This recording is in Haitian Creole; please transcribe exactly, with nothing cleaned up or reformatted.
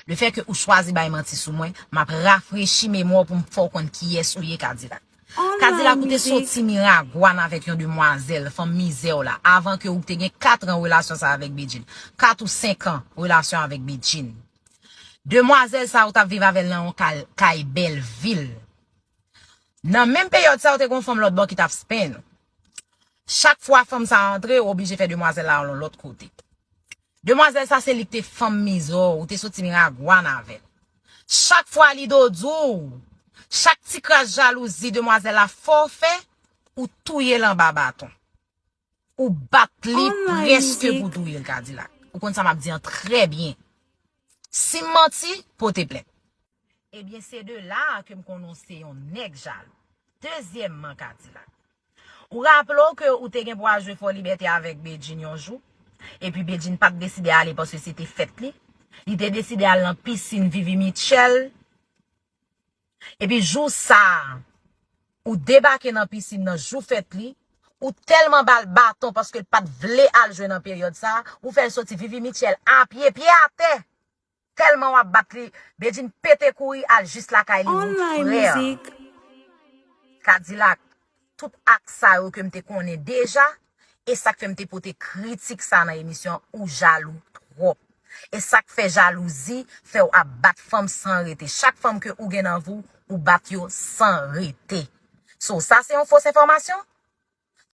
Lefètke ou chwazi bay manti sou mwen, m ap rafrechi memwa w pou m fè w konn kiyès ou ye, Kadilak. Kadilak, ou te soti Miragwàn avèk yon demwazèl, fanm mizè w la, avan ke ou te gen kat an relasyon sa avèk Bedjine. Kat ou senk an relasyon avèk Bedjine. Demwazèl sa, ou t ap viv avè l nan yon kay, kay Bèlvil. Nan menm peryòd sa, ou te gen yon fanm lòt bò ki t ap spenn ou. Chak fwa fanm sa antre, ou oblije fè demwazèl la al yon lòt kote. Demwazèl sa se li ki te fanm mizè w, ou te soti Miragwàn avè l. Chak fwa li dodou w, chak ti kras jalouzi demwazèl la fè w fè, ou touye l anba baton. Ou bat li prèske pou touye l, Kadilak. Ou konn sa m ap di an trè byen. Si m manti, pote plent. Ebyen, se de la a ke m konnen w se yon nèg jalou. Dezyèmman, Kadilak, ou raple w ke ou te gen pou al jwe Fò Libète avèk Bedjine yon jou, epi Bedjine pa t deside ale paske se te fèt li. Li te deside al nan pisin Vivi Mitchell. Epi jou sa a, ou debake nan pisin nan jou fèt li, ou tèlman ba l baton paske l pa t vle al jwe nan peryòd sa a, ou fè l soti Vivi Mitchell a pye, pye atè. Tèlman w ap bat li, Bedjine pete kouri al jis lakay li, monchè. Kadilak, tout ak sa yo ke m te konnen deja, e sa k fè m te pote kritik sa nan emisyon, ou jalou twòp. E sa k fè jalouzi fè w ap bat fanm san rete. Chak fanm ke ou gen nan vi w, ou bat yo san rete. So, sa se yon fos enfòmasyon?